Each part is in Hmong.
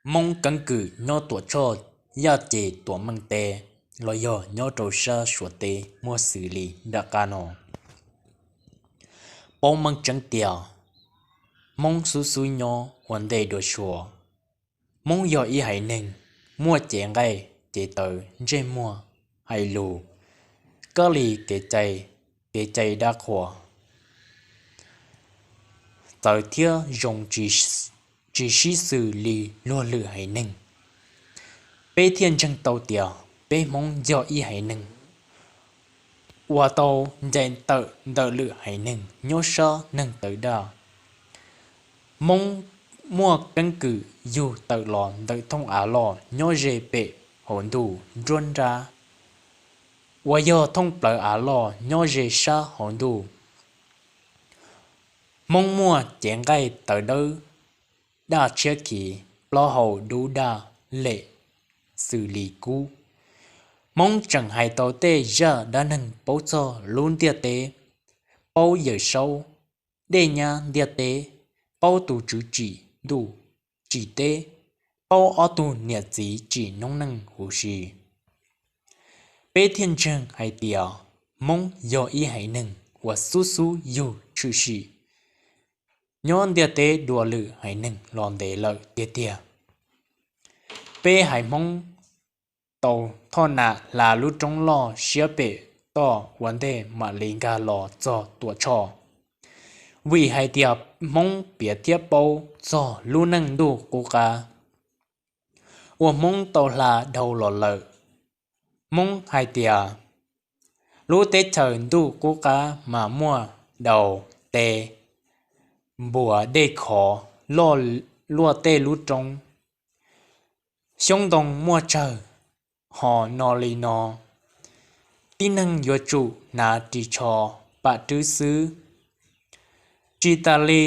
Hmoob keeb kwm nyob Tuam Tshoj Yaj Ces Tuam Meej teb, los yog nyob rau sab Suav teb muaj xws li nram qab no. Paub meej tseeb tias Hmoob xub xub nyob ua ntej dua Suav. Hmoob yog ib haiv neeg muaj cev nqaij cev tawv ntsej muag, hais lus, kab li kev cai, kev cai dab qhuas, txawv thiab zoo tsis sib xws li luag lwm haiv neeg. Peb thiaj ntseeg tau tias peb Hmoob yog ib haiv neeg uas tau ncaim tawm ntawm lwm haiv neeg nyob sab neeg tawv daj. Hmoob muaj keeb kwm yug tawm los ntawm thooj av loj nyob ze pem hauv ntuj nruab nrab, uas yog thooj plawv av loj nyob ze sab hauv ntuj. Hmoob muaj cev nqaij tawv dawb, daj tshiab khiv, plaub hau dub daj lem xws li kub. Hmoob tseem hais tau tej zaj dab neeg paub txog lub ntiaj teb, paub Yawm Saub, dej nyab ntiaj teb, paub tus Tswv tsim ntuj tsim teb, paub ob tug niam txiv tsim noob neej huv si. Peb thiaj ntseeg hais tias Hmoob yog ib haiv neeg uas xub xub yug tshwm sim nyob ntiaj teb dua lwm haiv neeg los ntev lawm tiag tiag. Peb haiv Hmoob tau thoj nam hla lub roob loj siab pem toj ua ntej mam li nkag los txog Tuam Tshoj, vim hais tias Hmoob piav thiab paub txog lub neej ntuj qub qab uas Hmoob tau hla dhau los lawm. Hmoob hais tias lub teb chaws ntuj qub qab mas muaj daus, tes, npuas, dej khov, luaj tej lub roob, xyoob ntoo muaj tsawg, ho no li no, tib neeg yuav tsum hnav ris tsho pam rwb xwb. Tsis tas li,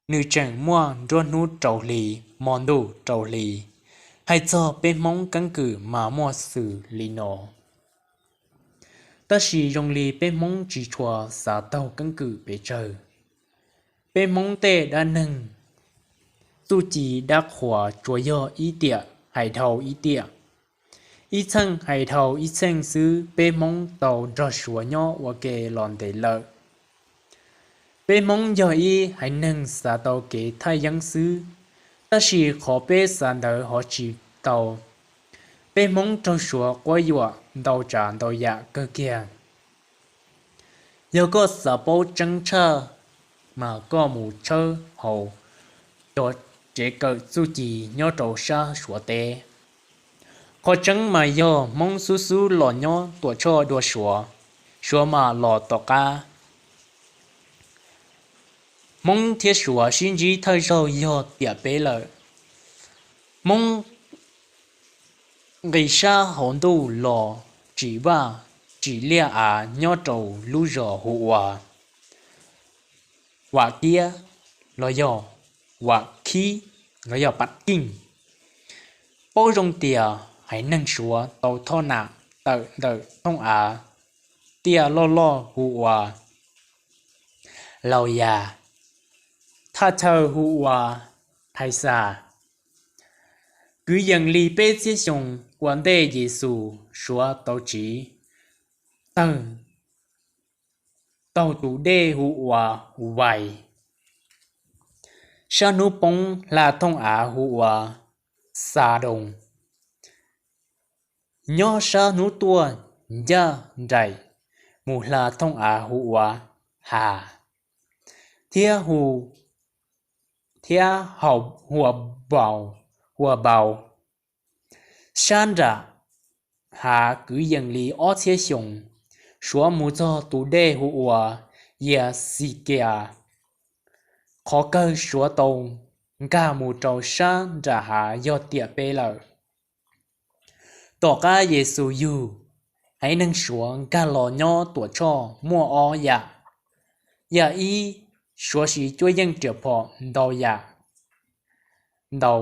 nws tseem muaj nruab hnub rau hli, hmo ntuj rau hli. Hais txog peb Hmoob keeb kwm mas muaj xws li no. Tab sis zoo li peb Hmoob tsis tshua xav taug keeb kwm pes tsawg. Peb Hmoob tej dab neeg, txuj ci dab qhuas tsuas yog ib tiam hais dhau ib tiam, ib txheej hais dhau ib txheej xwb. Peb Hmoob tau nrog Suav nyob ua ke los ntev lawm. Peb Hmoob yog ib haiv neeg xav tau kev thaj yeeb xwb, tab sis qhov peb xav ntawd ho tsis tau. Peb Hmoob raug Suav quab yuam ntau tsav ntau yam kawg kiag. Yog koj xav paub tseeb tshaj, mas koj mus tshawb hauv cov tsev kawm txuj ci nyob rau sab Suav teb. Qhov tseeb mas yog Hmoob xub xub los nyob Tuam Tshoj dua Suav, Suav mas los tom qab. Hmoob thiab Suav sib ntsib thawj zaug yog tiam peb lawm. Hmoob nqis sab hauv ntuj los tsim vaj tsim liaj av nyob rau lub zos hu ua Vam Kiab los yog Vam Khib los yog Pam Keej. Paub zoo tias haiv neeg Suav tau thoj nam tawm ntawm thooj av tiaj loj loj hu ua Laus Yas, thaj chaw hu ua Thais Xas. Kwv yees li peb txhiab xyoo ua ntej Yes Xus, Suav tau tsiv tawg taug tus dej hu ua Vais, sab hnub poob hla thooj av hu ua Xa Doo, nyob sab hnub tuaj ncaj nraim mus hla thooj av hu ua Has, thiab hu thiab Hua Npaus. Sab nram hav kwv yees li ob txhiab xyoo, Suav mus txog tus dej hu ua Yas Xis Kias. Qhov kawg Suav tau nkag mus rau sab nram hav yog tiam peb lawm. Tom qab Yes Xus yug, haiv neeg Suav nkag los nyob Tuam Tshoj muaj ob yam. Yam ib, Suav siv cuab yeej riam phom ntau yam ntau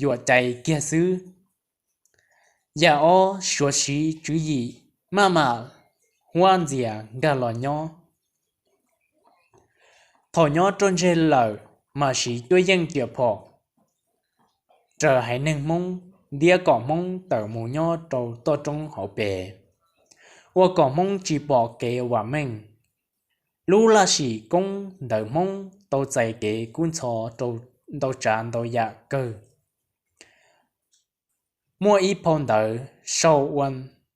yuam cai kiag xwb. Yam ob, Suav siv tswv yim maj mam huab ntxias nkag los nyob. Thaum nyob ruaj ntseg lawm mas siv cuab yeej riam phom raws haiv neeg Hmoob, ntiab kom Hmoob tawm mus nyob rau toj roob hauv pes, ua kom Hmoob tsis pom kev vam meej. Lub laj sim koob ntawv Hmoob tau txais kev kub ntxhov rau ntau tsav ntau yam kawg. Muaj ib phau ntawv sau ua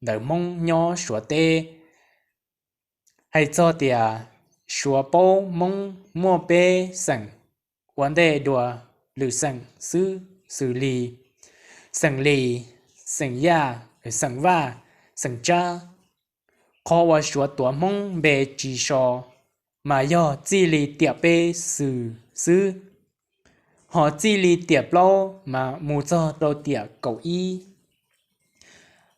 ntawv Hmoob nyob Suav teb hais txog tias Suav paub Hmoob muaj peb xeem ua ntej dua lwm xeem xwb, xws li xeem Lis, xeem Yaj, xeem Vaj, xeem Tsab. Qhov uas Suav tuav Hmoob npe tsis so mas yog txij li tiam peb xwm xwb, hos txij li tiam plaub mas mus txog rau tiam kaum ib.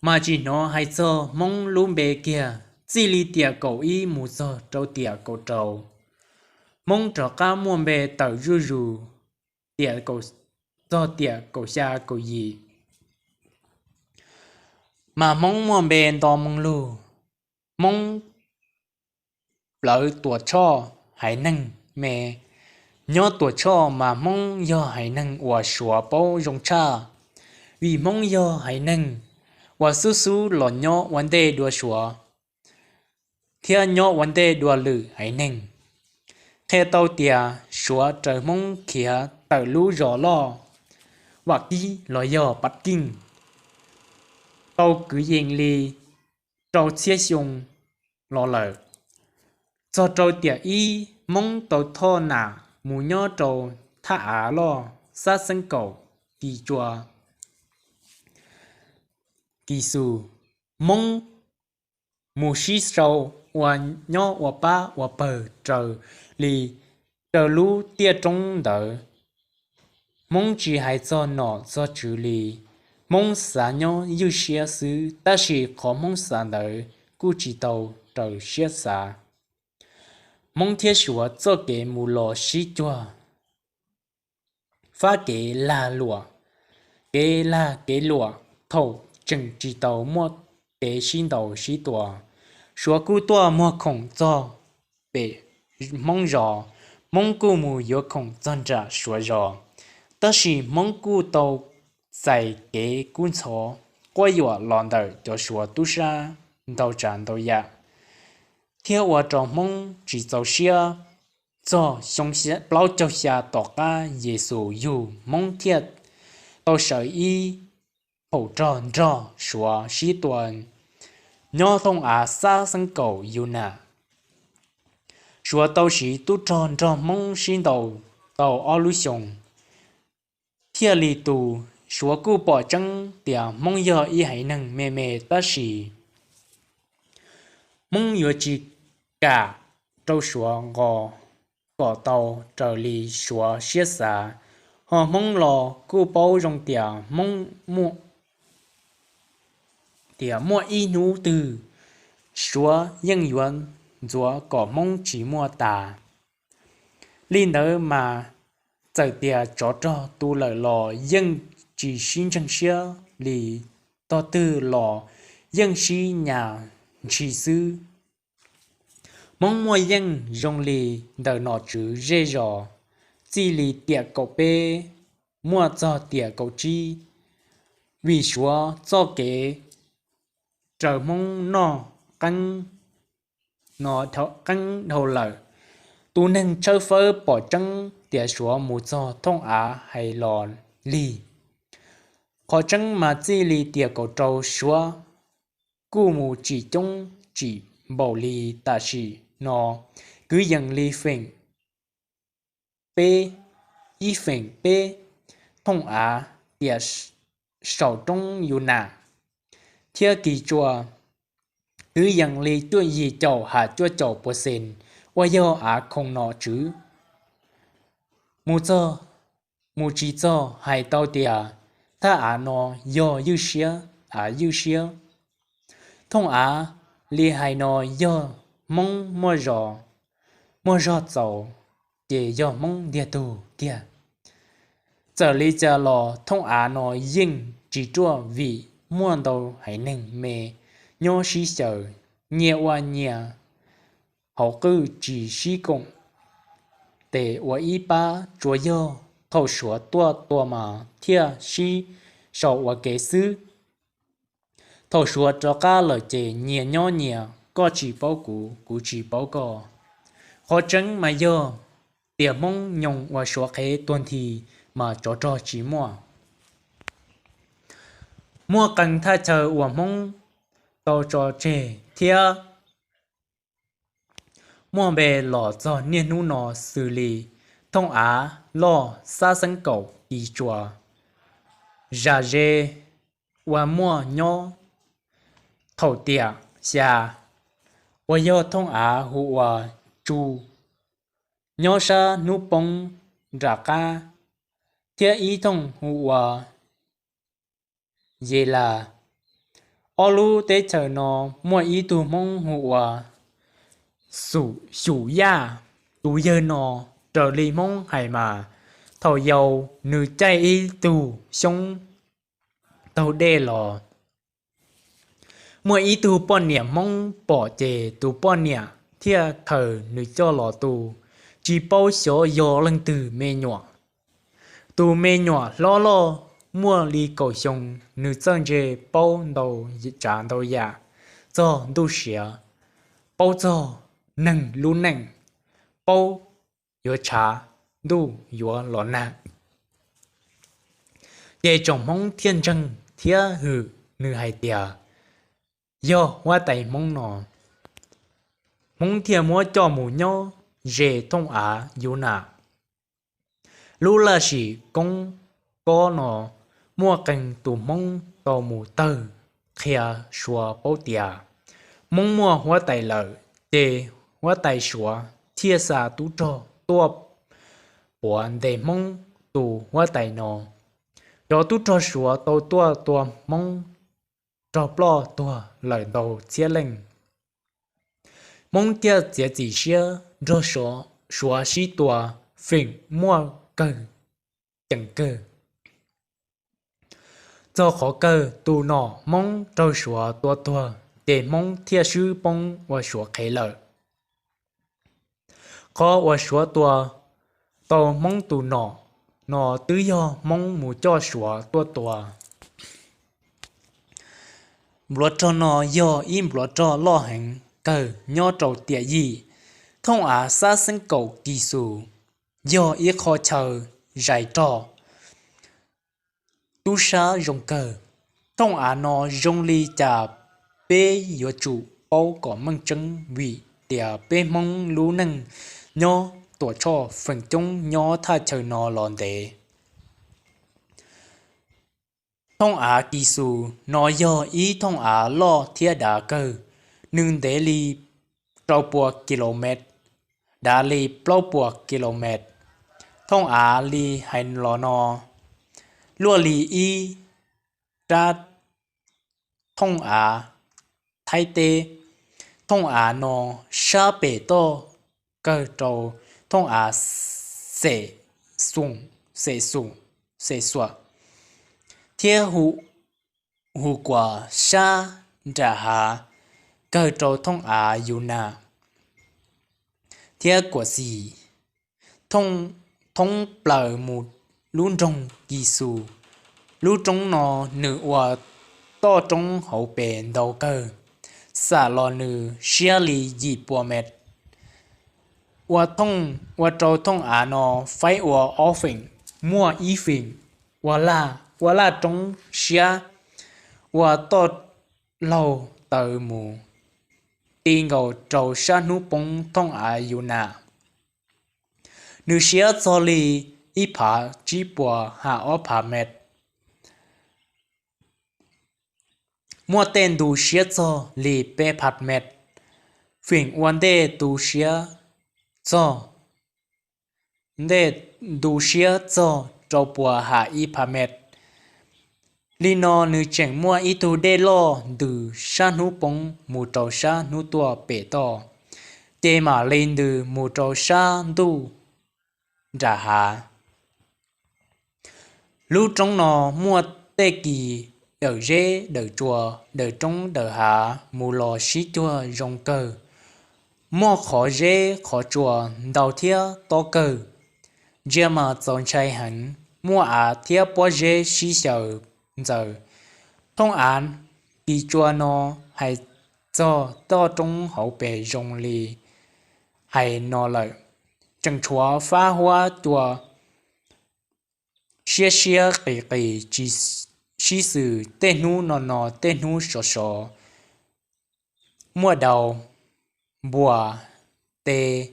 Mas tsis hnov hais txog Hmoob lub npe kiag txij li tiam kaum ib mus txog rau tiam kaum rau. Hmoob rov qab muaj npe tawm zuj zus tiam, txog tiam kaum xya kaum yim. Mas Hmoob muaj npe nto moo lug. Hmoob plawv Tuam Tshoj haiv neeg me. Nyob Tuam Tshoj mas Hmoob yog haiv neeg uas Suav paub zoo tshaj, vim Hmoob yog haiv neeg uas xub xub los nyob ua ntej dua Suav thiab nyob ua ntej dua lwm haiv neeg. Qhia tau tias Suav raws Hmoob khiav tawm lub zos loj Vam Kib los yog Pab Keej tau kwv yees li rau txhiab xyoo los lawm. Txog rau tiam ib, Hmoob tau thoj nam mus nyob rau thaj av loj Xab Xeeb Kaum, Kis Tsua, Kis Xus. Hmoob mus sib sau ua nyob ua pab ua pawg raws li raws lub tiaj roob ntawd. Hmoob tsis hais txog nom txog tswv li, Hmoob xav nyob ywj siab xwb, tab sis qhov Hmoob xav ntawd kuj tsis tau raws siab xav. Hmoob thiab Suav txoj kev mus los sib cuag fab kev lag luam, kev lag kev luam thaum tseem tsis tau muaj kev sib ntaus sib tua. Suav kuj tuaj muag khoom txog pem Hmoob zos, Hmoob kuj mus yuav khoom txog nram Suav zos. Tab sis Hmoob kuj tau txais kev kub ntxhov quab yuam los ntawm cov Suav tub sab ntau tsav ntau yam, thiab ua rau Hmoob tsis txaus siab. Txog xyoo plaub caug xya tom qab Yes Xus yug, Hmoob thiaj tau sawv ib phaum rog nrog Suav sib tua nyob thooj av Xab Xeeb Kaum, Yus Nas. Suav tau siv tub rog nrog Hmoob sib ntaus tau ob lub xyoos, thiaj li tu. Suav kuj pom tseeb tias Hmoob yog ib haiv neeg me me, tab sis Hmoob yuav tsis kam rau Suav nqos kom tau raws li Suav siab xav. Ho Hmoob los kuj paub zoo tias Hmoob tias muaj ib hnub twg Suav yeej yuav ntxuav kom Hmoob tsis muaj tas. Li ntawd mas txawm tias tsov rog tu lawm los yeej tsis sib ntseeg siab li, tog twg los yeej sib nyas ntshis xwb. Hmoob muaj yeej zoo li ntawm nom tswv zej zos, txij li tiam kaum peb muaj txog tiam kaum tsib, vim Suav txoj kev raws Hmoob noj qeeb no qeeb dhau lawm. Tus neeg tshawb fawb pom tseeb tias Suav mus txog thooj av hais los lig. Qhov tseeb mas txij li tiam kaum rau Suav kuj mus tsis coob tsis npaum li tam sim no, kwv yees li feem peb, ib feem peb thooj av tiam saum roob Yus Nas thiab Kis Tsua, kwv yees li cuaj yim caum ha cuaj caum puas xees uas yog av khoom nom tswv. Mus txog, mus tsis txog hais tau tias thaj av no yog ywj siab, av ywj siab. Thooj av li hais no yog Hmoob muaj zog, muaj zog txaus, ces yog Hmoob ntiag tug kiag. Txawm li cas los thooj av no yeej tsis ruaj vim muaj ntau haiv neeg me nyob sib xyaw, nyias ua nyias hauv qwj tsis sib koom tes ua ib pab, tsuas yog thaum Suav tuaj tua mas thiaj sib sau ua ke xwb. Thaum Suav rov qab lawm ces nyias nyob nyias, koj tsis paub kuv, kuv tsis paub koj. Qhov tseeb mas yog tias Hmoob nyoog uas Suav qhev tuag nthi mas tsov rog tsis muaj. Muaj qee thaj chaw uas Hmoob tau tso tseg thiab muaj npe los txog niaj hnub no xws li Thooj Av Loj, Xab Xeeb Kaum, Kis Tsuas, Zas Ze uas muaj nyob thaum tiam xya, uas yog Thooj Av hu ua Tsu nyob sab hnub poob nram qab, thiab ib thooj hu ua Ye Las. Ob lub teb chaws no muaj ib tug Hmoob hu ua Xum Xyum Yaj. Tus yawg no, raws li Hmoob hais mas, thaum yau nws caij ib tug xyoob taug dej los, muaj ib tug poj niam Hmoob pom ces tus poj niam thiaj khaws nws coj los tu, tsis paub xyov yog leej twg me nyuam. Tus me nyuam hlob loj muaj li kaum xyoo, nws txawj ntse paub ntau tsav ntau yam txog ntuj siav, paub txog neeg lub neej, paub yuav tshav ntuj yuav los nag. Ces tsoom Hmoob thiaj ntseeg thiab hwm nws hais tias yog huab tais Hmoob no. Hmoob thiaj muab coj mus nyob ze Thooj Av Yus Nam. Lub laj sim koob kob no muaj qee tus Hmoob tau mus tawg qhia Suav paub tias Hmoob muaj huab tais lawm, ces huab tais Suav thiaj xa tub rog tuaj puav ntes Hmoob tus huab tais no. Cov tub rog Suav tau tuaj tua Hmoob raug ploj tuag lawm ntau txhiab leej. Hmoob thiaj txiav txim siab nrog Suav sib tua, feem muaj kawg ceem kawg. Txog qhov kawg tus nom Hmoob raug Suav tua tuag, ces Hmoob thiaj swb poob ua Suav qhev lawm. Qhov uas Suav tua tau Hmoob tus nom no twb yog Hmoob mus coj Suav tuaj tua. Npluav rog no yog ib npluav rog loj heev kawg nyob rau tiam yim. Thooj Av Xab Xeeb Kaum Kis Xus yog ib qho chaw zais rog tub sab zoo kawg. Thooj Av no zoo li cas peb yuav tsum paub kom meej tseeb vim tias peb Hmoob lub neej nyob Tuam Tshoj feem coob nyob thaj chaw no los ntev. Thooj Av Kis Xus no yog ib thooj av loj thiab dav kawg, nws ntev li rau pua kilomev, dav li plaub puas kilomev. Thooj av li hais los no luaj li ib rab thooj av Thaib teb. Thooj av no sab pem toj kawg rau thooj av Xeem Xum, Xeem Xum, Xeem Xuam, thiab hu kuas sab nram hav kawg rau thooj av Yus Nas thiab Kuam Xis, thoob plaws mus lub nroog Kis Xus. Lub roob no nws ua toj roob hauv pes ntau kawg, xam los nws siab li yim pua mev. Ua rau thooj av no faib ua ob feem, muaj ib feem ua laj, ua laj roob siab, ua toj laug taws mus ti nkaus rau sab hnub poob thooj av Yus Nas. Nws siab txog li ib phav tsib puas ha ob phav mev, muaj tej ntu siab txog li peb phav mev, feem ua ntej ntu siab txog, ntej ntu siab txog rau puas ha ib phav mev. Li no nws tseem muaj ib tug dej loj ntws sab hnub poob mus rau sab hnub tuaj pem toj, ces mam li ntws mus rau sab ntuj nram hav. Lub roob no muaj tej kis dawm zeb dawm tsua, dawm roob dawm hav mus los sib cuag zoo kawg, muaj qhov zeb qhov tsua ntau thiab tob kawg. ntsia mas txaus ntshai heev, muaj av thiab pob zeb sib xyaw ntxaws. Thooj av kis tsua no hais txog toj roob hauv pes zoo li hais no lawm, tseem tshuav fab huab cua siab siab qis qis, sib xws tej hnub no no tej hnub sov sov, muaj daus, npuas, tes.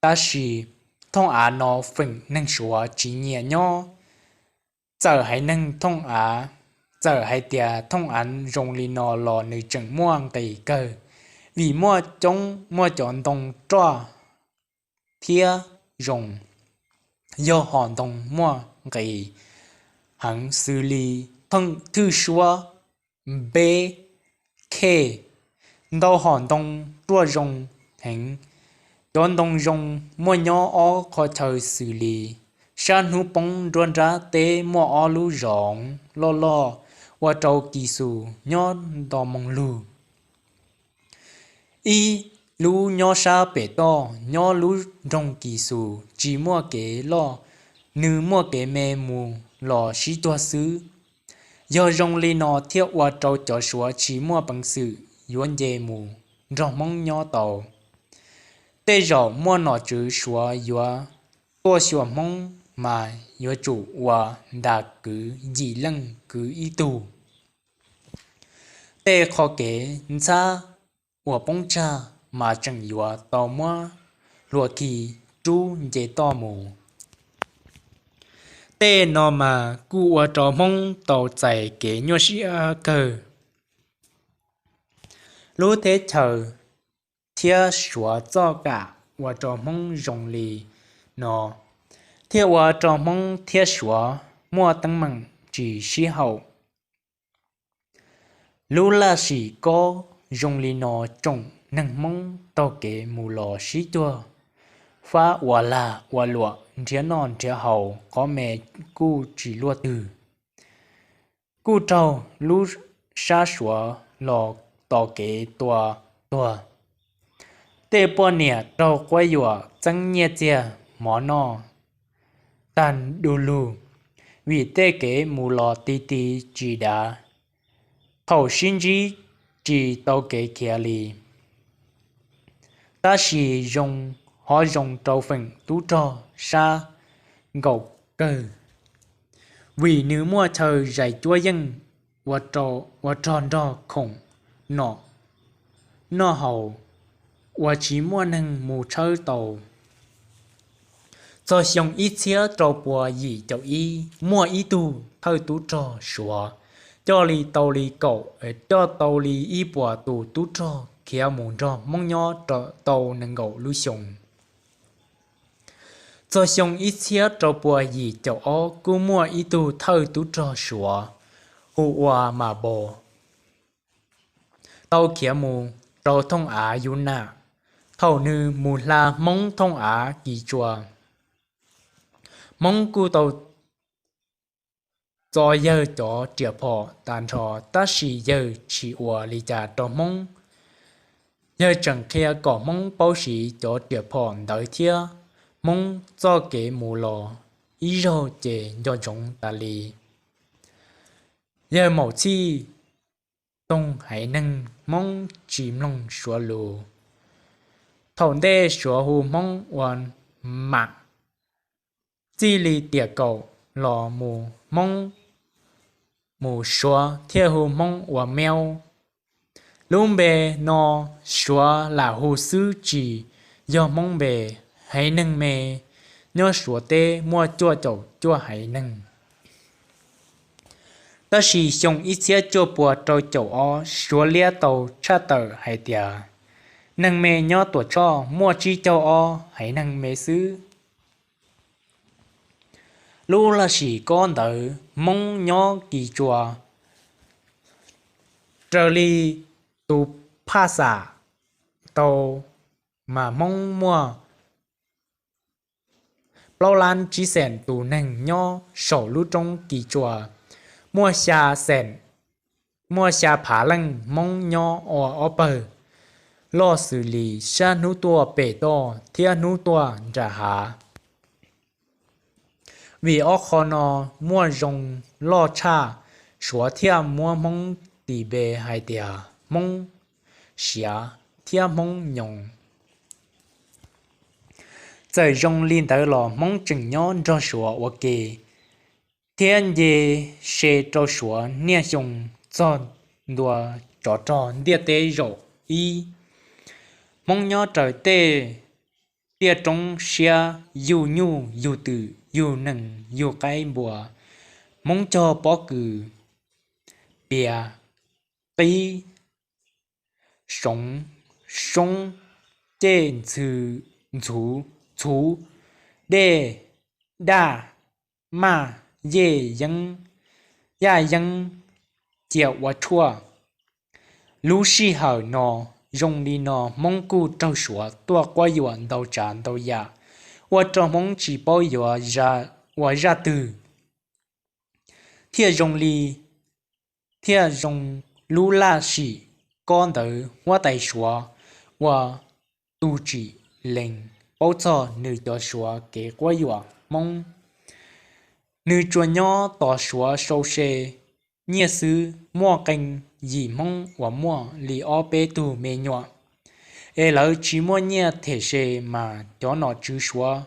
Tab sis thooj av no feem neeg Suav tsis nyiam nyob. Txawm haiv neeg thooj av, txawm hais tias thooj av zoo li no los nws tseem muaj nqis kawg, vim muaj coob, muaj cov ntoo roj thiab zoo, yog hom ntoo muaj nqis heev xws li thwj suab, npeb, khej. Ntau hom ntoo ruaj zoo heev. Cov ntoo zoo muaj nyob ob qhov chaw xws li: sab hnub poob nruab nrab teb muaj ob lub zoov loj loj ua rau kis xus nyob nto moo lug. Ib lub nyob sab pem toj, nyob lub nroog kis xus tsis muaj kev loj, nws muaj kev me mus los sib tuag xwb. Yog zoo li no thiaj ua rau cov Suav tsis muaj peev xwm yuav nce mus nrog Hmoob nyob tau. Tej zaum muaj nom tswv Suav yuav tuaj xyuas Hmoob mas yuav tsum ua nta kwv yim leej kwv ib tug. Tej qhov kev ntxhab uas poob tsag mas tseem yuav tau muab hlua khi rub nce toj mus. Tej no mas kuj ua rau Hmoob tau txais kev nyuaj siab kawg. Lub teb chaws thiab Suav txoj kam ua rau Hmoob zoo li no, thiaj ua rau Hmoob thiab Suav muaj teeb meem tsis sib haum. Lub laj sim kob zoo li no tsoom neeg Hmoob taug kev mus los sib tuag, fab ua lag ua luam, nrhiav noj nrhiav haus, qhov me kuj tsis luaj twg. Kuj raug lub sab Suav los tos kev tua tuag. Tej poj niam raug quab yuam txeeb nyiaj txiag mov noj tag du lug, vim tej kev mus los ti ti tsis dav, thaum sib ntsib tsis tau kev khiav li. Tab sis zoo, ho zoo rau feem tub rog sab nkaum kawg, vim nws muaj chaw zais cuab yeej ua rog nrog khoom noj haus uas tsis muaj neeg mus tshawb tau. Txog xyoo ib txhiab rau pua yim caum ib, muaj ib tug thawj tub rog Suav coj li tau li kaum, coj tau li ib puas tus tub rog khiav mus nrog Hmoob nyob tau nees nkaum lub xyoo. Txog xyoo ib txhiab rau pua yim caum ob kuj muaj ib tug thawj tub rog Suav hu ua Mas Npos tau khiav mus rau thooj av Yus Nam. Thaum nws mus hla Hmoob thooj av Kis Tsua, Hmoob kuj tau txo yawg cov riam phom tag nrho, tab sis yawg tsis ua li cas rau Hmoob. Yawg tseem qhia kom Hmoob paub siv cov riam phom ntawd thiab. Hmoob txoj kev mus los ib zaug ces nco ntsoov tas li. Yawg maum txhij toog haiv neeg Hmoob tsis mloog Suav lus. Thaum ntej Suav hu Hmoob ua Mam, txij li tiam kaum los mus Hmoob, mus Suav thiaj hu Hmoob ua Meub. Lub npe no Suav lam hu xwb tsis yog Hmoob npe. Haiv neeg me nyob Suav teb muaj cuaj caum cuaj haiv neeg. Tab sis xyoo ib txhiab cuaj pua rau caum ob Suav liab tau tshaj tawm hais tias neeg me nyob Tuam Tshoj muaj tsib caug ob haiv neeg me xwb. Lub laj sim kob ntawd Hmoob nyob Kis Tsua raws li tus phaj xam tau mas Hmoob muaj plaub lab tsib xeem tus neeg nyob saum lub roob Kis Tsua. Muaj xya xeem, muaj xya phav leej Hmoob nyob ua ob pawg loj xws li sab hnub tuaj pem toj thiab hnub tuaj nram hav. Vim ob qho no muaj zoo loj tshaj, Suav thiaj muab Hmoob tis npe hais tias Hmoob Siav thiab Hmoob Nyoos. Txawm zoo li ntawd los Hmoob tseem nyob nrog Suav ua ke thiab nce se rau Suav niaj xyoo txog ntua tsov rog ntiaj teb zaum ib. Hmoob nyob raws tej tiaj roob siab, yug nyuj yug twm yug nees yug qaib npua. Hmoob cog pob kws, pias, qib, soov, soob, cej ntxhuv, txhuv, dej, daj, maj, yej, yeeb, yaj yeeb, cia ua tshuaj. Lub sij hawm no, zoo li no Hmoob kuj raug Suav tuaj quab yuam ntau tsav ntau yam, ua rau Hmoob tsis paub yuav ua zaj twg thiaj zoo li thiaj zoo. Lub laj sim kob ntawd huab tais Suav ua tus tsim lees paub txog nws cov Suav kev quab yuam Hmoob. Nws tsuas nyob tos Suav sau se nyiaj xwb, muaj qee yim Hmoob uas muaj li ob peb tug me nyuam, es lawv tsis muaj nyiaj them se mas cov nom tswv Suav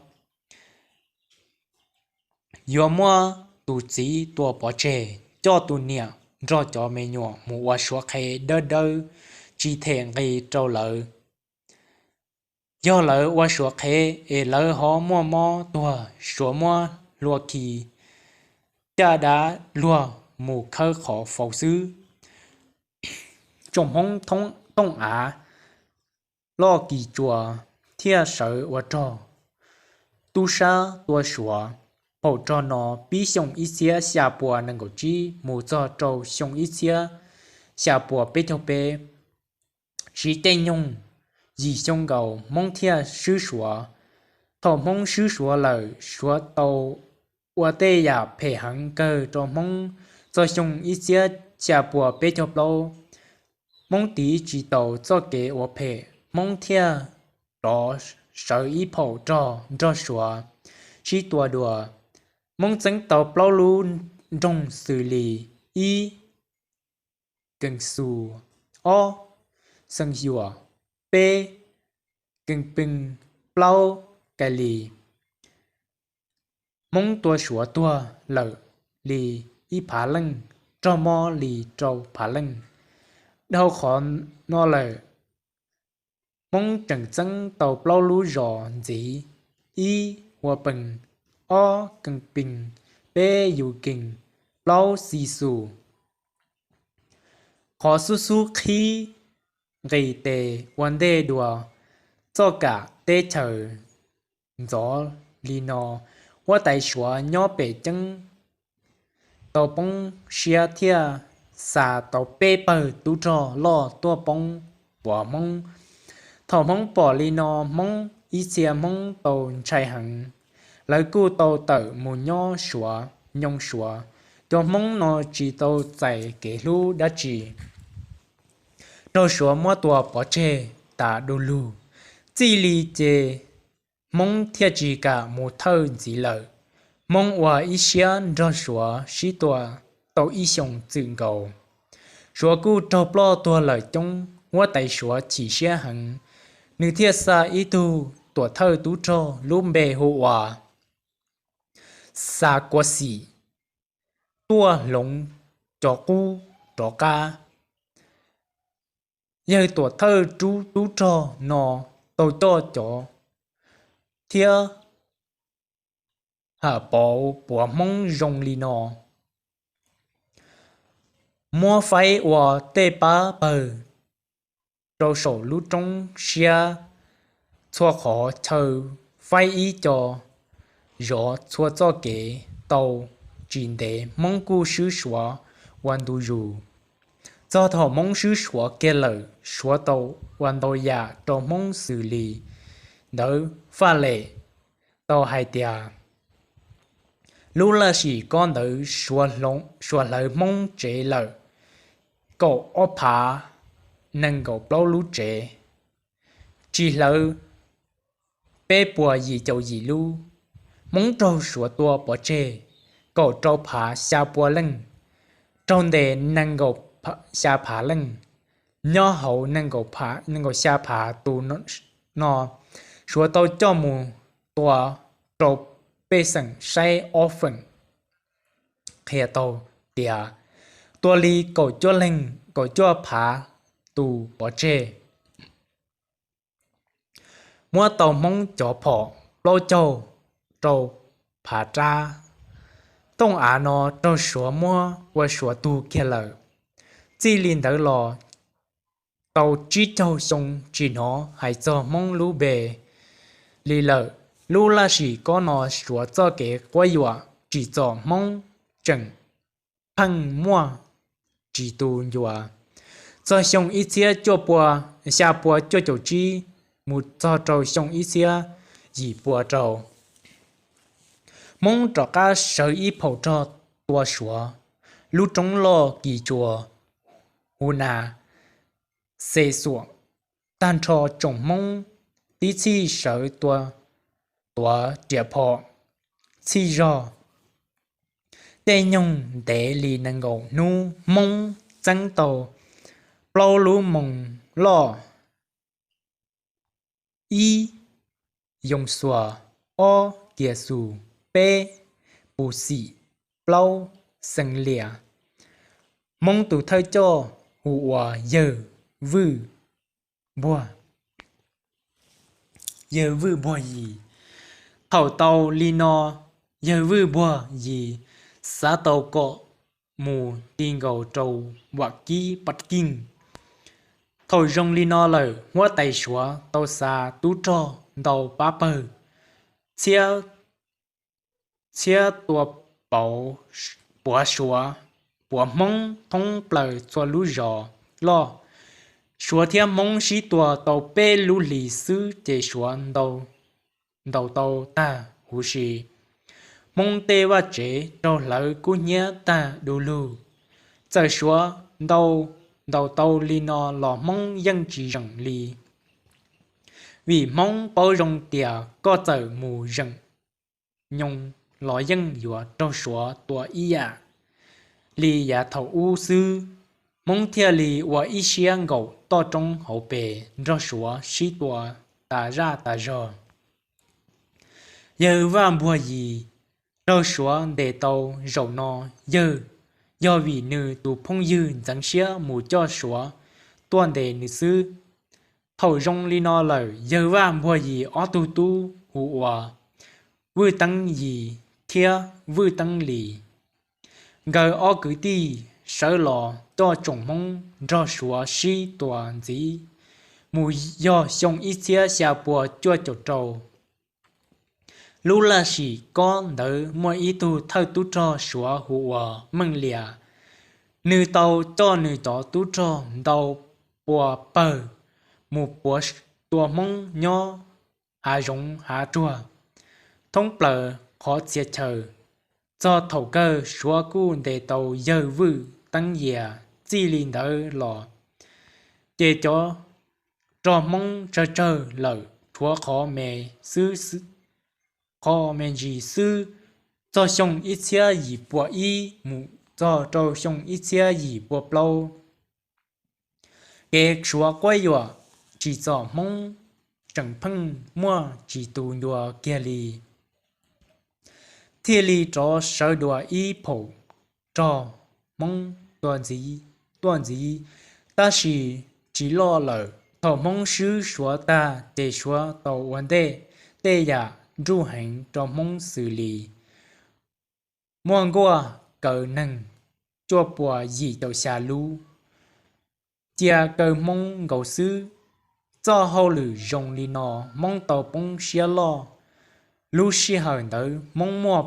yuav muab tus txiv tua pov tseg, coj tus niam nrog cov me nyuam mus ua Suav qhev dawb dawb, tsis them nqi rau lawv. Yog lawv ua Suav qhev es lawv ho muaj mob tuag, Suav muab hlua khi, caj dab luag mus khawb qhov faus xwb. Tsoom Hmoob thooj av loj kis tsuas thiaj sawv ua rog. Tub sab tua Suav, phaum rog no pib xyoo ib txhiab xya pua nees nkaum tsib mus txog rau xyoo ib txhiab xya pua peb caug peb. Siv tej nyoog yim xyoo nkaus Hmoob thiaj swb Suav. Thaum Hmoob swb Suav lawm, Suav tau ua tej yam phem heev kawg rau Hmoob. Txog xyoo ib txhiab xya pua peb caug plaub, Hmoob tiv tsis tau txoj kev ua phem, Hmoob thiaj rov sawv ib phaum rog nrog Suav sib tua dua. Hmoob txeeb tau plaub lub nroog xws li: ib, Kees Xus; ob, Xeev Yuam; peb, Kees Pees; plaub, Kais Lis. Hmoob tua Suav tuag lawm li ib phav leej, raug mob li rau phav leej. Dhau qhov no lawm, Hmoob tseem txeeb tau plaub lub zos ntxiv: ib, Hua Pees; ob, Kees Pees; peb, Yus Kees; plaub, Xis Xus. Qhov xub xub qhib nqis tes ua ntej dua txoj kam teb chaws ntxov li no, huab tais Suav nyob pem ceeb tau poob siab thiaj xa tau peb pawg tub rog loj tuaj poob puav Hmoob. Thaum Hmoob pom li no, Hmoob ib txhia Hmoob tau ntshai heev, lawv kuj tau tawm mus nyob Suav, nyoog Suav. Cov Hmoob no tsis tau txais kev hlub dab tsi, raug Suav muab tua pov tseg tas du lug. Txij li ces Hmoob thiaj tsis kam mus thawj ntxiv lawm. Hmoob ua ib siab nrog Suav sib tua tau ib xyoos txwm nkaus. Suav kuj raug ploj tuag lawm coob, huab tais Suav chim siab heev, nws thiaj xa ib tug tuam thawj tub rog lub npe hu ua Xa Kua Xim tuaj hloov cov qub rov qab. Yawg tuam thawj tub rog no tau coj cov thiab ham pauv puav Hmoob zoo li no: muab faib ua tej pab pawg rau saum lub roob siab txhua qhov chaw, faib ib co zov txhua txoj kev. Tau tsis ntev Hmoob kuj swb Suav ua ntu zus. Txog thaum Hmoob swb Suav kiag lawm, Suav tau ua ntau yam rau Hmoob xws li: ntawd faj lem tau hais tias lub laj sim kob ntawd Suav hlawv Hmoob tsev lawm kaum ob phav nees nkaum plaub lub tsev, tsis hlawv peb puas yim caum yim lub. Hmoob raug Suav tua pov tseg kaum rau phav xya pua leej, raug ntes nees nkaum xya phav leej. Nyob hauv nees nkaum xya phav tus no, Suav tau coj mus tua rau pej xeem saib ob feem qhia tau tias tua li kaum cuaj leeg, kaum cuaj phav tus pov tseg. Muab tau Hmoob cov phom plaub caug rau phav rab. Tooj av no raug Suav muab ua Suav tug kiag lawm. Txij li ntawd los tau tsib caug xyoo tsis hnov hais txog Hmoob lub npe li lawm. Lub laj sim kob no Suav txoj kev quab yuam tsim txom Hmoob tseem pheej muaj tsis tu ncua. Txog xyoo ib txhiab cuaj pua, xya pua cuaj caum tsib mus txog rau xyoo ib txhiab yim pua rau, Hmoob rov qab sawv ib phaum rog tua Suav. Lub roob loj kis tsua Huv Nas, Xe Xuam, tag nrho tsoom Hmoob tib txhij sawv tua, tuav riam phom txhij zog. Tej nyoog ntev li nees nkaum hnub Hmoob txeeb tau plaub lub moos loj: ib, Yoo Xuas; ob, Kias Xus; peb, Pus Xim; plaub, Xeev Lias. Hmoob tus thawj coj hu ua Yawg Vwj Npuag, Yawg Vwj Npuag Yis. Thaum tau li no, Yawg Vwj Npuag Yis xav tau kom mus ti nkaus rau Vam Kib Pab Keej. Thaum zoo li no lawm, huab tais Suav tau xa tub rog ntau pab pawg txhiab txhiab tua puav Suav, puav Hmoob thoob plaws txhua lub zos loj. Suav thiab Hmoob sib tua tau peb lub hlis xwb ces Suav ntaus tau tag huv si. Hmoob tej vaj tsev raug hlawv kub hnyiab tag du lug. Txawm Suav ntaus tau li no los Hmoob yeej tsis zeem li, vim Hmoob paub zoo tias koj txawm mus zeem nyoos los yeej yuav raug Suav tua ib yam li yav thaum ub xwb. Hmoob thiaj li ua ib siab nkaum toj roob hauv pes nrog Suav sib tua tas zaj tas zog. Yawg Vaj Npuag Yis raug Suav ntes tau zaum no yawg, yog vim nws tus phooj ywg ntxeev siab mus coj Suav tuaj ntes nws xwb. Thaum zoo li no lawm, Yawg Vaj Npuag Yis ob tug tub hu ua Vwj Teeb Yis thiab Vwj Teeb Lis, nkawd ob kwv tij sawv los coj tsoom Hmoob nrog Suav sib tua ntxiv mus yog xyoo ib txhiab xya pua cuaj caum rau. Lub laj sim kob ntawd muaj ib tug thawj tub rog Suav hu ua Meej Lias. Nws tau coj nws cov tub rog ntau pua pawg mus puav tua Hmoob nyob hav zoov hav tsuag thoob plaws qhov txhia chaw. Txog thaum kawg Suav kuj ntes tau Yawg Vwj Teeb Yis. Txij li ntawd los ces cov rog Hmoob tsawg tsawg lawm, tshuav qhov me ntsis xwb. Txog xyoo ib txhiab yim pua ib mus txog rau xyoo ib txhiab yim pua plaub, kev Suav quab yuam tsim txom Hmoob tseem pheej muaj tsis tu ncua kiag li. Thiaj li rov sawv dua ib phaum rog Hmoob tuaj ntxiv, tab sis tsis loj lawm. Thaum Hmoob swb Suav tag ces Suav tau ua ntej tej yam nruj heev rau Hmoob xws li muaj nkuaj kaw neeg cuaj puas yim caum xya lub, cia kaw Hmoob nkaus xwb. Txoj hauj lwm zoo li no Hmoob tau poob siab loj. Lub sij hawm ntawd Hmoob muaj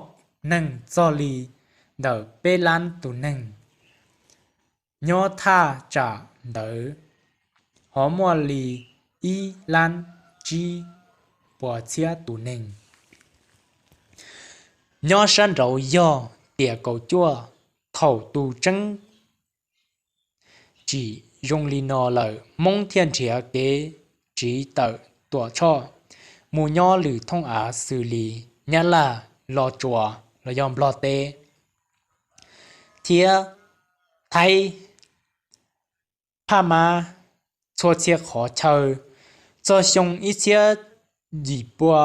neeg txog li ntawm peb lab tus neeg. Nyob thaj tsam ntawd ho muaj li ib lab tsib puas txhiab tus neeg. Nyob sab nraud yog tiam kaum cuaj. Thaum tus tseeb tsim zoo li no lawm, Hmoob thiaj nrhiav kev tsiv tawm Tuam Tshoj mus nyob lwm thooj av xws li Nyab Laj, Los Tsuas los yog Nplog teb, thiab Thaib Phaj Mab txhua txhia qhov chaw. Txog xyoo ib txhiab yim pua,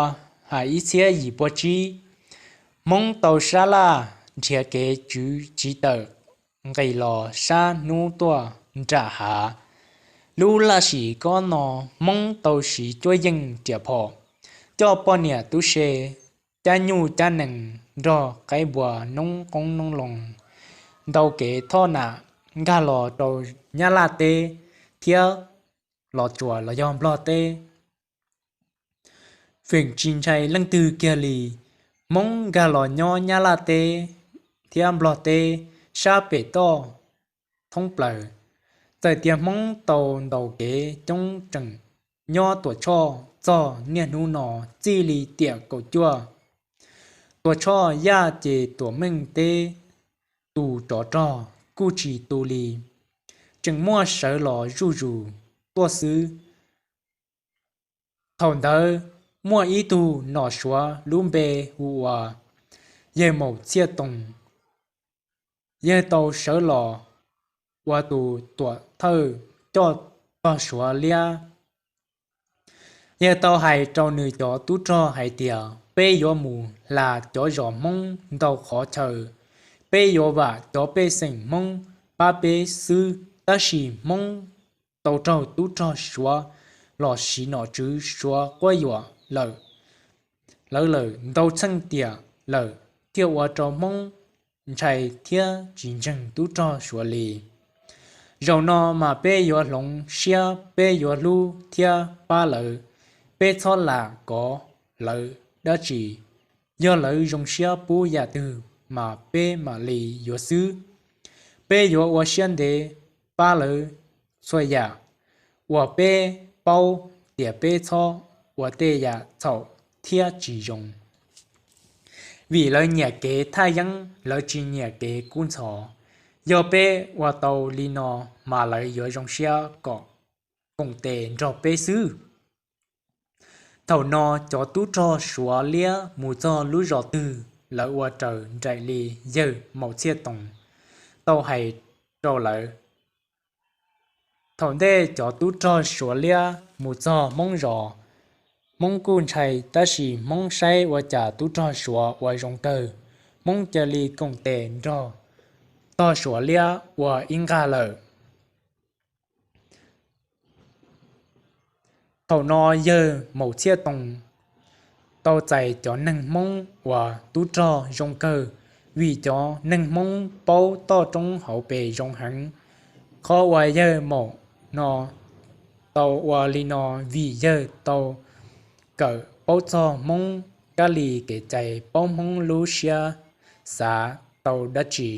ib txhiab yim pua tsib, Hmoob tau sab laj nrhiav kev txwv tsis tawm nqis los sab hnub tuaj nram hav. Lub laj sim kob no, Hmoob tau siv cuab yeej riam phom, coj poj niam tub se, cab nyuj cab nees nrog qaib npua noob qoob noob loo, ntau kev thoj nam nkag los rau Nyab Laj teb thiab Los Tsuas los yog Nplog teb. Feem tsis ntshai leej twg kiag li, Hmoob nkag los nyob Nyab Laj teb thiab Nplog teb sab pem toj thoob plaws. Txawm tias Hmoob tau ntaus kev coob tseem nyob Tuam Tshoj txog niaj hnub no txij li tiam kaum cuaj. Tuam Tshoj yaj ces Tuam Meej teb tus tsov rog kuj tsis tu li, tseem muaj sawv los zuj zus tuaj xwb. Thaum ntawd muaj ib tug nom Suav lub npe hu ua Yawg Maum Txhiaj Toos. Yawg tau sawv los ua tus tuam thawj coj tog Suav liab. Yawg tau hais rau nws cov tub rog hais tias, peb yuav mus hla cov zos Hmoob ntau qhov chaw, peb yuav vam cov pej xeem Hmoob pab peb xwb. Tab sis Hmoob tau raug tub rog Suav los siv nom tswv Suav quab yuam lawm, lawv lawm ntau txheej tiam lawm, thiaj ua rau Hmoob ntshai thiab tsis ntseeg tub rog Suav li. Zaum no mas peb yuav hloov siab, peb yuav hlub thiab pab lawv, peb txhob lam kov lawv dab tsi. Yog lawv zoo siab pub yam twg mas peb mam li yuav xwb. Peb yuav ua siab ntev pab lawv txhua yam uas peb paub tias peb txhob ua tej yam txhaum thiab tsis zoo. Vim lawv nyiam kev thaj yeeb, lawv tsis nyiam kev kub ntxhov. Yog peb ua tau li no mas lawv yuav zoo siab kom koom tes nrog peb xwb. Thaum no cov tub rog Suav liab mus txog lub zos twg lawv ua raws nraim li yawg Maum Txhiaj Toos tau hais rau lawv. Thaum ntej cov tub rog Suav liab mus txog Hmoob zos, Hmoob kuj ntshai, tab sis Hmoob saib ua cas tub rog Suav ua zoo kawg, Hmoob cia li koom tes nrog tog Suav liab ua ib nqag lawm. Thaum no yawg Maum Txhiaj Toos tau txais cov neeg Hmoob uas tub rog zoo kawg, vim cov neeg Hmoob paub toj roob hauv pes zoo heev. Qhov uas yawg Maum no tau ua li no vim yawg tau kawm paub txog Hmoob kab li kev cai, paub Hmoob lub siab xav tau dab tsi.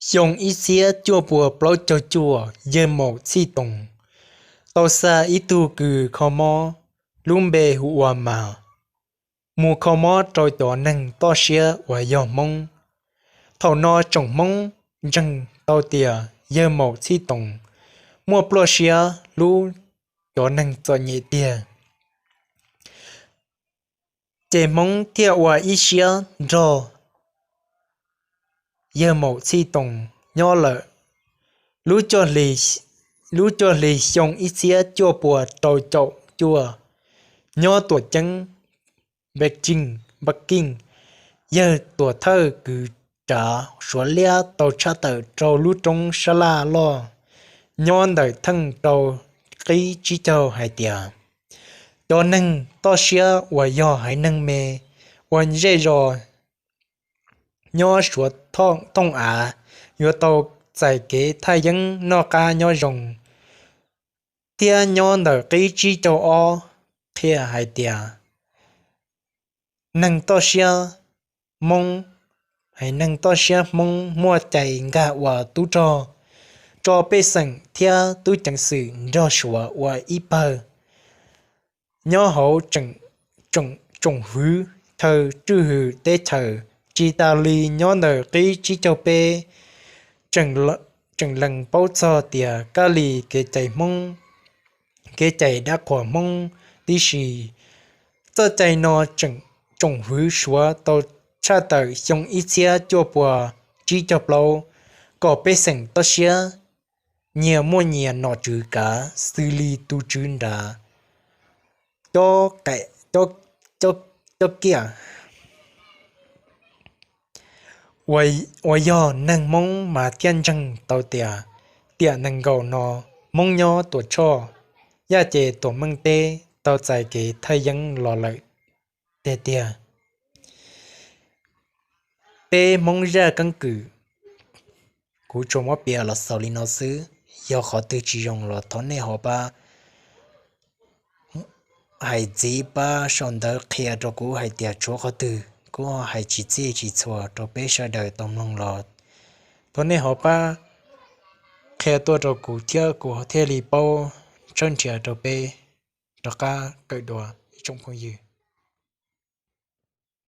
Xyoo ib txhiab cuaj pua plaub caug cuaj, yawg Maum Txhiaj Toos tau xa ib tug kws kho mob lub npe hu ua Mas mus kho mob rau cov neeg toj siab uas yog Hmoob. Thaum no tsoom Hmoob ntseeg tau tias yawg Maum Txhiaj Toos muaj pluaj siab hlub cov neeg txom nyem tiag, ces Hmoob thiaj ua ib siab nrog yawg Maum Txhiaj Toos nyob lawm. Lub cuaj hli xyoo ib txhiab cuaj pua rau caum cuaj, nyob tuam ceeb Npaj Kiej, yawg tuam thawj kws tsav Suav liab tau tshaj tawm rau lub roob sab laj loj nyob ntawm theej rau qib tsib caug hais tias, cov neeg toj siab uas yog haiv neeg me ua zej zos nyob Suav thooj av yuav tau txais kev thaj yeeb noj qab nyob zoo. Thiab nyob ntawm qib tsib caug ob qhia hais tias, neeg toj siab Hmoob, haiv neeg toj siab Hmoob muaj cai nkag ua tub rog tso pej xeem thiab tub ceev xwm nrog Suav ua ib pawg nyob hauv tsoom hwv chaw tswj hwm teb chaws. Tsis tas li, nyob ntawm qib tsib caug peb tseem lees paub txog tias kab li kev cai Hmoob, kev cai dab qhuas Hmoob tib si, Txoj cai no tseem tsoom hwv suav tau tshaj tawm xyoo ib txhiab cuaj puas tsib caug plaub, kom pej xeem toj siab nyias muaj nyias nom tswv kav xws li tus tswv nrad, cob kiaj, uas yog neeg Hmoob mas thiaj ntseeg tau tias tiam nees nkaum no Hmoob nyob Tuam Tshoj, yaj ces Tuam Meej teb tau txais kev thaj yeeb los lawm tiag tiag. Peb Hmoob zaj keeb kwm kuv tsuas muab piav los xaus li no xwb. Yog qhov twg tsis zoo los thov nej ho pab hais ntxiv, pab sau ntawv qhia rau kuv hais tias tshuav qhov twg kuv hais tsis txhij tsis txhua rau peb sawv daws tau mloog los thov nej ho pab qhia tuaj rau kuv thiab kuv thiaj li paub tshawb nrhiav rau peb rov qab kawm dua ib tsoom phooj ywg.